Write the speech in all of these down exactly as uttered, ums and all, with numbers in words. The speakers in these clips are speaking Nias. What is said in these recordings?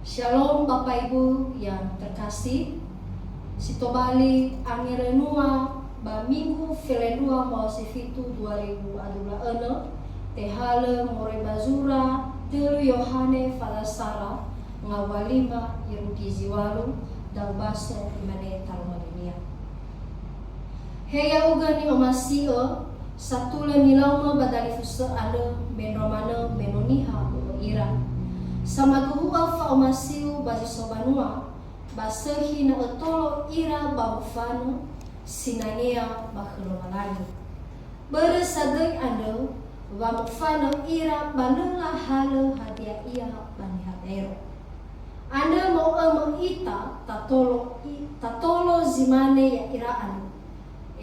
Shalom Bapak Ibu yang terkasih, si tobali angerönua ba Minggu felendrua mbaŵa si fitu dua ribu dua puluh dua önö, tehalö moroi ba zura tölu Yohane falasara ngawua lima irugi zi walu, da'ö baso imane taroma linia. He ya'ugö ni'omasi'ö, satulö nilaumö ba dalifusö andrö mendrua manö me no niha ö'ö ira. Samaduhu'ö fa'omasiu ba zi so banua, ba sökhi na ötolo ira ba mofanö sinangea ba khö Lowalangi. Börö sadöi andrö wa mofanö ira ba lö lahalö hadia ia ba niha baero. Andrö mo'ömö ita tatolo i-, tatolo zi mane ya'ira andrö,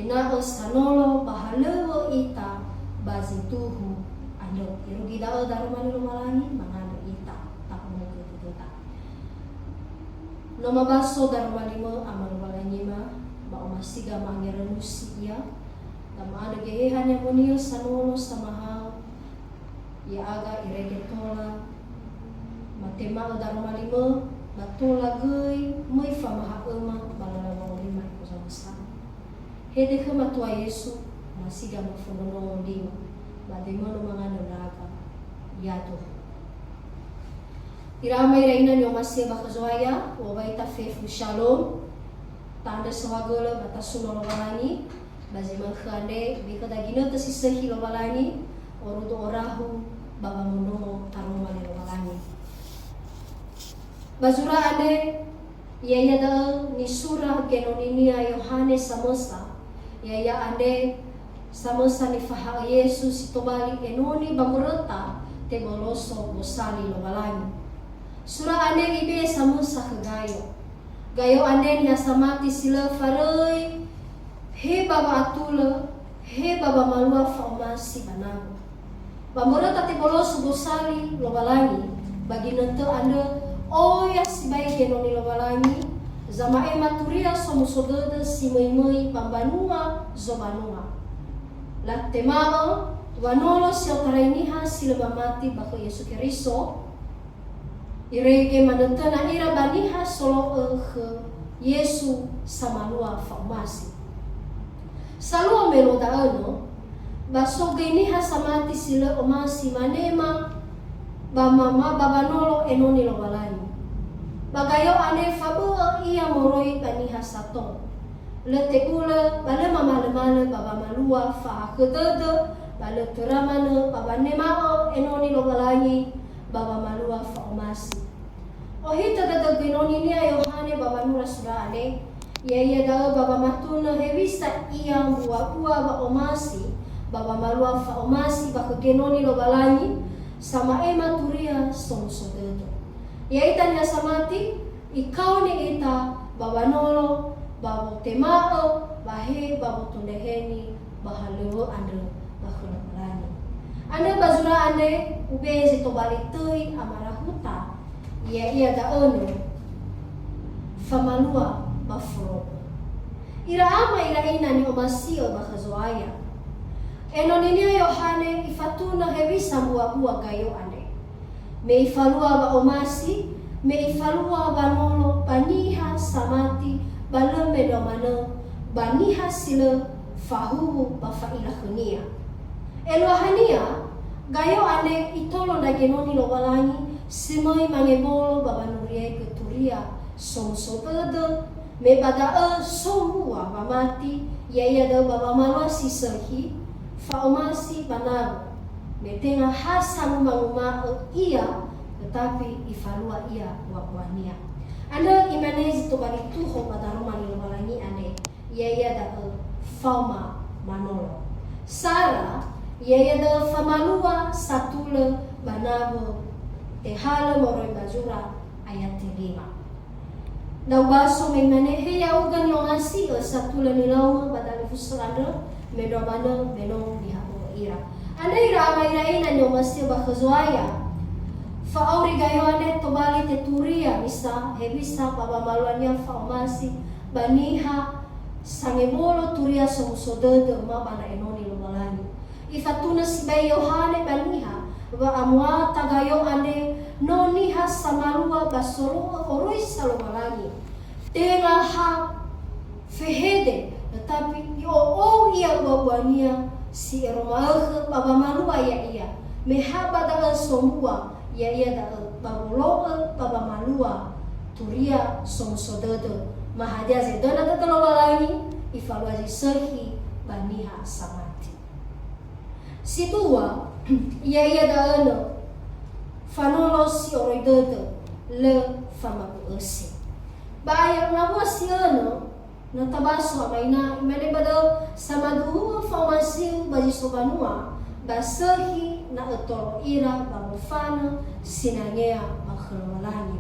ena'ö sanolo ba halöŵö ita ba zi duhu andrö. Irugi da'ö daroma li Lowalangi, mangandrö ita, tahonogö dödöda. No mabaso daroma limö Ama Lowalangima, ba omasiga ma'angerönusi ia, da ma'andrö Geheha Ni'amoni'ö sanolo samahaö, ya'aga irege tola, matema'ö daroma limö, ba tola göi möi famaha'öma ba lala wa'aurima iko zamösana. Hede khö Matua Yesu, masiga mafondrondrongo ndima, ba demönö mangandrö ndra'aga. Yado. Ira ama ira ina ni'omasi'ö ba khö Zo'aya, wowai tafefu shalom, ta'andrö saohagölö ba tasuno Lowalangi, ba zi manö khö andre, ibe'e khöda ginötö si sökhi Lowalangi, orudu orahu ba wamondrongo taroma li Lowalangi. Ba zura andre, ya'ia da'ö nisura genoninia Yohane samösa, ya'ia andre samösa nifahaö Yesu si tobali enoni ba mböröta teboloso gosali Lowalangi. Sura andre ibe'e samösa khö Gayo. Gayo andre niha samati si lö faröi, he ba wa'atulö, he ba wamalua fa'omasi ba nawö. Ba mböröta teboloso gosali Lowalangi, ba ginötö andrö oya sibai genoni Lowalangi, zama'ema turia somuso dödö si möi-möi ba mbanua zobanua. Latema'ö wanolo si otarai niha si lö mamati ba khö Yesu Keriso, irege manötöna ira ba niha solo'ö khö Yesu samalua fa'omasi. Saluo me luo da'ö no, ba so göi niha samati si lö omasi manema ba mama ba wanolo enoni Lowalangi. Ba Gayo andre fabö'ö ia moroi ba niha sato. Lö tebulö, ba lö mamalömalö ba wamalua fa'ahakhö dödö, ba lö töra manö ba wanema'ö enoni Lowalangi ba wamalua fa'omasi. Ohitö dödö genoninia Yohane ba wanura sura andre, ya'ia da'ö ba wamatunö hewisa ia mbuabua wa'omasi ba wamalua fa'omasi ba khö genoni Lowalangi, sama'ema turia somuso dödö. Ya'ita niha samati, ikaoni ita ba wanolo, ba wotema'ö, ba he, ba wotondreheni, ba halöŵö andrö ba khö Lowalangi. Andrö ba zura andre, ube'e zi tobali töi amarahuta, ya'ia da'ö no, famalua ba folo'ö. Ira ama ira ina ni'omasi'ö ba khö Zo'aya. Enoninia Yohane ifatunö hewisa mbuabua Gayo andre. Me ifalua wa'omasi, me ifalua wanolo ba niha samati ba lö mendrua manö ba niha si lö fahuwu ba fa'ila khönia. Eluahania, Gayo andre itolo ndra genoni Lowalangi si möi mangebolo ba wanuriaigö turia somuso dödö, me ba da'ö sombua wamati, ya'ia da'ö ba wamalua si sökhi, fa'omasi ba nawö, me tenga ha sangumanguma'ö ia, tetapi ifalua ia buabuania. Andrö imane zi tobali tuho ba daroma li Lowalangi andre, ya'ia da'ö faoma manolo. Sara, ya'ia da'ö famalua satulö ba nawö, tehalö moroi ba zura ayat lima. Da'ö baso me imane, he ya'ugö ni'omasi'ö satulö nilaumö ba dalifusö andrö, mendrua manö me no niha ö'ö ira. Andre ira ama ira ina ni'omasi'ö ba khö Zo'aya. Fa'auri Gayo andre tobali teturia misa hewisa ba wamaluania fa'omasi ba niha sangebolo turia somuso dödö ma ba ndra enoni Lowalangi. Ifatunö sibai Yohane ba niha, wa'amuata Gayo andre no niha samalua ba solo'ö oroisa Lowalangi. Tenga ha fehede, tetapi i'o'ou ia bua-buania si ero ma'ökhö ba wamalua ya'ia, me ha ba da'ö sombua, ya'ia da'ö ba wolo'ö ba wamalua turia somuso dödö. Ma hadia zedöna dödö Lowalangi, ifalua zi sökhi ba niha samati. Si dua, ya'ia da'ö nö fanolo si oroi dödö, lö famabu'ösi. Ba ayat ngawua si önö, na tabaso ama ina, imane ba da'ö, "Samaduhu'ö fa'omasiu ba zi so banua, ba sökhi na ötolo ira ba mofanö sinangea ba khö Lowalangi."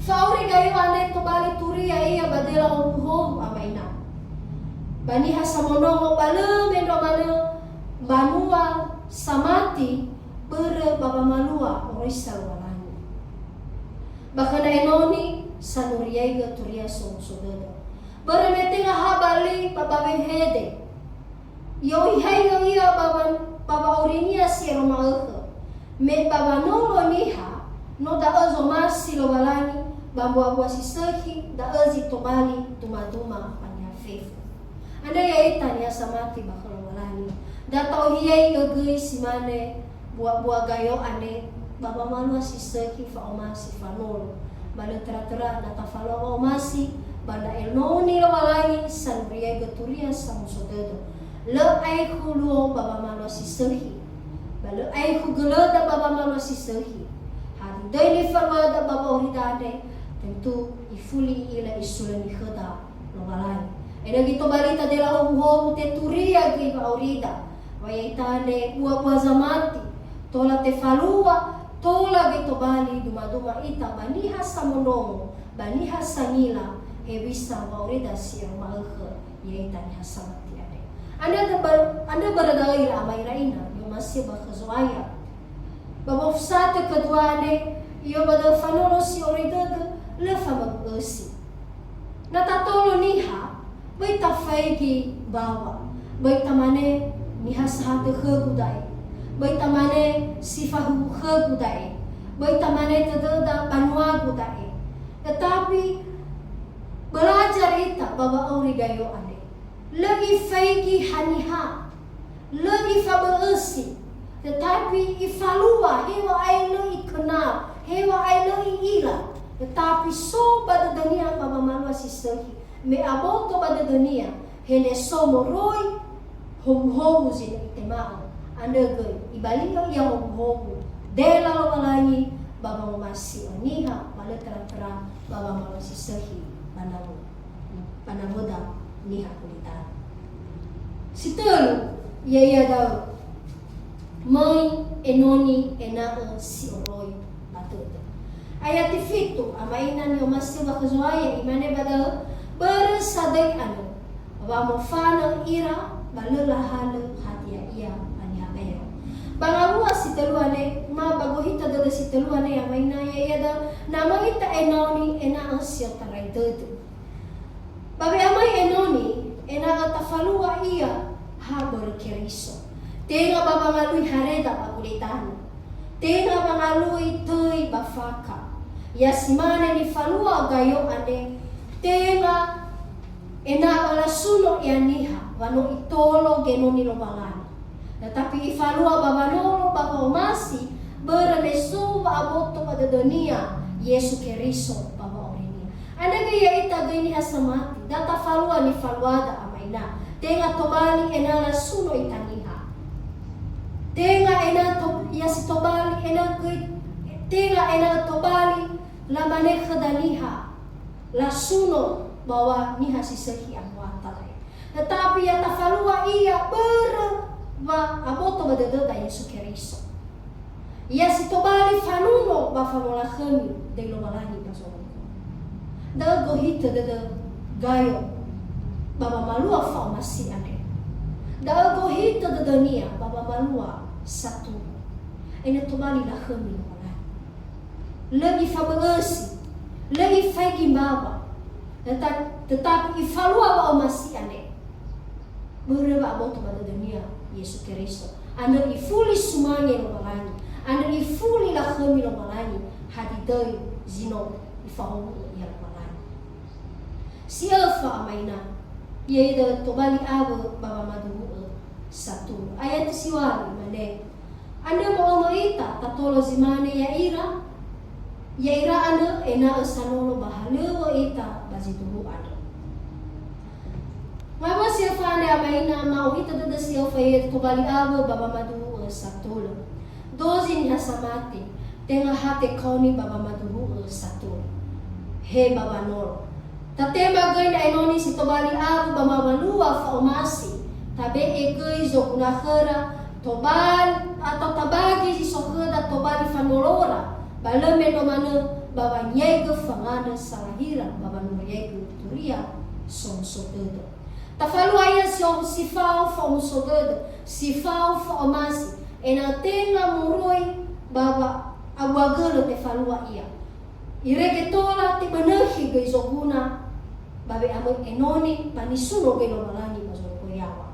Fa'auri gayo andre tobali turia ia ba dela howuhowu ama ina. Ba niha samondrongo ba lö mendrua manö banua samati börö ba wamalua oroisa Lowalangi. Ba khö ndra enoni sanuriaigö turia somuso dödö. Börö me tenga ha ba li ba ba wehede. I'oihaigö ia ba wa-, ba wa'aurinia si ero ma'ökhö. Me ba wanolo niha, no da'ö zomasi Lowalangi ba mbuabua si sökhi, da'ö zi tobali dumaduma ba niha fefu. Andrö ya'ita niha samati ba khö Lowalangi. Da ta'ohiai'ö göi si mane bua-bua gayo andre ba wamalua si sökhi fa'omasi fanolo. Ba lö töra-töra na tafalua wa'omasi ba ndra enoni Lowalangi sanuriaigö turia samuso dödö. Lö aekhu luo ba wamalua si sökhi. Ba lö aekhu gölöda ba wamalua si sökhi. Hadia döi nifaluada ba wa'aurida andre, tentu ifuli i'ila isulöni khöda Lowalangi. Ena'ö göi tobalita dela howuhowu teturia göi wa'aurida. Wa ya'ita andre bua-bua zamati, tola tefalua, tola göi tobali dumaduma ita ba niha samondrongo, ba niha sangila, hewisa wa'aurida si ero ma'ökhö, ya'ita niha samati andre. Andrö ba-, andrö börö da'ö ira ama ira ina, ni'omasi'ö ba khö Zo'aya. Ba wofusatö kedua andre, i'o ba da'ö fanolo si oroi dödö, lö famabu'ösi. Na tatolo niha, böi tafaigi mbawa, böi tamane niha sahatö khögu da'e, böi tamane si fahuwu khögu da'e, böi tamane tödöda banuagu da'e. Tetapi belajar ita ba wa'auri gayo andre. Lö ifaigi haniha. Lö ifabö'ösi, tetapi ifalua, heŵa'ae lö ikenal, heŵa'ae lö i'ila, tetapi so ba dödönia ba wamalua si sökhi, me aboto ba dödönia, he lö so moroi howuhowu zi no itema'ö, andrö göi, ibali'ö ia howuhowu, dela Lowalangi ba wangomasi'ö niha, ba lö töra-töra ba wamalua si sökhi ba nawö. Ba nawöda niha gulidanö. Si tölu, ya'ia da'ö, möi enoni ena'ö si oroi ba dödö. Ayat fitu, ama ina ni'omasi'ö ba khö Zo'aya, imane ba da'ö, börö sadöi andrö, wa mofanö ira ba lö lahalö hadia ia ba niha bero. Ba ngawua si tölu andre, ma ba gohitö dödö si tölu andre, ama ina, ya'ia da'ö, na möi ita enoni ena'ö si otarai dödö. Ba we'amöi enoni, ena'ö tafalua ia ha börö Keriso. Tenga ba wangalui hareda ba gulidanö. Tenga wangalui töi ba fakha. Ya si mane nifalua gayo andre, tenga ena'ö lasuno ia niha, wa no itolo genoni Lowalangi. Tetapi ifalua ba wanolo ba wa'omasi, börö me so wa'aboto ba dödönia Yesu Keriso ba wa'aurinia. Andrö göi ya'ita göi niha samati, da tafalua nifaluada ama ina. Tenga tobali ena'ö lasuno ita niha. Tenga ena'ö to-, ya si tobali ena'ö göi, tenga ena'ö tobali lamane khöda niha, lasuno bawa niha si sökhi amuata. Tetapi ya tafalua ia börö wa aboto ba dödöda Yesu Keriso. Ya si tobali fanuno ba famolakhömi döi Lowalangi ba zorugo. Da'ö gohitö dödö Gayo ba wamalua fa'omasi andre. Da'ö gohitö dödönia ba wamalua saturu. Ena'ö tobali lakhömi Lowalangi. Lö ifabö'ösi, lö ifaigi mbawa, teta-, tetapi ifalua wa'omasi andre. Börö wa'aboto ba dödönia Yesu Keriso. Andrö ifuli sumange Lowalangi. Andrö ifuli lakhömi Lowalangi. Hadia döi zi no ifahowu'ö ia Lowalangi. Si öfa ama ina, ya'ia tobali awö ba wamaduhu'ö satulö. Ayat si ŵalu imane, andrö mo'ömö ita tatolo zi mane ya'ira, ya'ira andrö ena'ö sanolo ba halöŵö ita ba zi duhu andrö. Ngawua si öfa andre ama ina, ma'ohitö dödö si öfa ya'ia tobali awö ba wamaduhu'ö satulö. Dozi niha samati, tenga ha tekaoni ba wamaduhu'ö satulö. He ba wanolo. Tatema göi ndra enoni si tobali awö ba mawalua fa'omasi, tabe'e göi zoguna khöra, tobali, atau tabagi zi so khöda tobali fanolora, ba lö mendrua manö ba wangiaigö fangandrö salahira ba wanuraigö turia somuso dödö. Tafalua ia si o-, si fao fa'omuso dödö, si fao fa'omasi, ena'ö tenga moroi ba wa-, abuagölö tefalua ia. Irege tola tebönökhi göi zoguna ba we'amöi enoni ba nisuno göi Lowalangi ba zolo'ö yaŵa.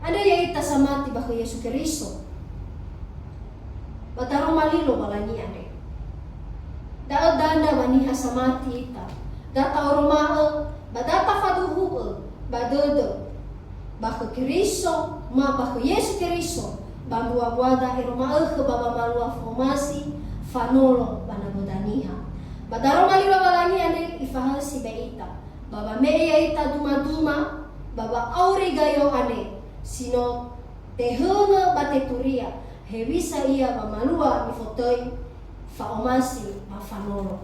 Andrö ya'ita samati ba khö Yesu Keriso. Ba daroma li Lowalangi andre. Da'ö dania wa niha samati ita. Da ta'oroma'ö, ba da tafaduhu'ö, ba dödö. Ba khö Keriso, ma ba khö Yesu Keriso, ba mbuabuada ero ma'ökhö ba wamalua fa'omasi, fanolo ba nawöda niha. Ba daroma li Lowalangi andre ifahaö sibai ita. Ba wame'e ya'ita dumaduma, ba wa'auri gayo andre, si no tehöngö ba teturia, hewisa ia wamalua mifotöi, fa'omasi ba fanolo.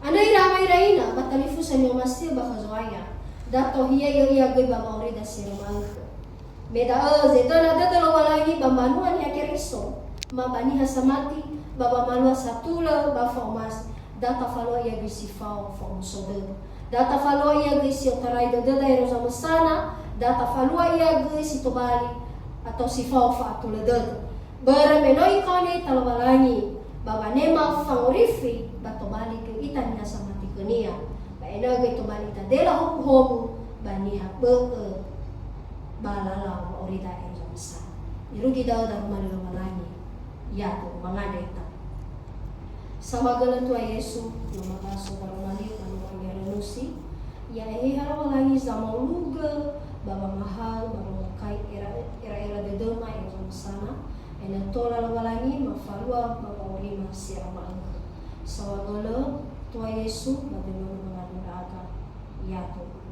Andrö ira ama ira ina ba talifusö ni'omasi'ö ba khö Zo'aya, da tohi'ö ia göi ba wa'aurida si ero ma'ökhö. Me da'ö zedöna dödö Lowalangi ba mbanua Niha Keriso, ma ba niha samati, ba wamalua satulö ba fa'omasi, da tafalua ia göi si fao fa'omuso dödö. Da tafalua ia göi si otarai dödöda ero zamösana, da tafalua ia göi si tobali atau si fao fa'atulö dödö. Börö me no ikaoni ita Lowalangi, ba wanema fangorifi ba tobali göi ita niha samati khö-Nia. Ba ena'ö göi tobali ita dela howu-howu ba niha bö'ö ba lala wa'aurida ero zamösana. Irugi da'ö daroma li Lowalangi, ya'aga mangandrö ita. Saohagölö Tua Yesu, no mabaso daroma li ba no angera nusi, ya Eheha Lowalangi zamaulugö ba wamahaö ba wamakai era-, era-era dödöma ero zamösana, ena'ö tola Lowalangi mafalua ba wa'aurima si ero ma'ökhö. Saohagölö Tua Yesu ba dödöma mangandrö ndra'aga. Ya'aga.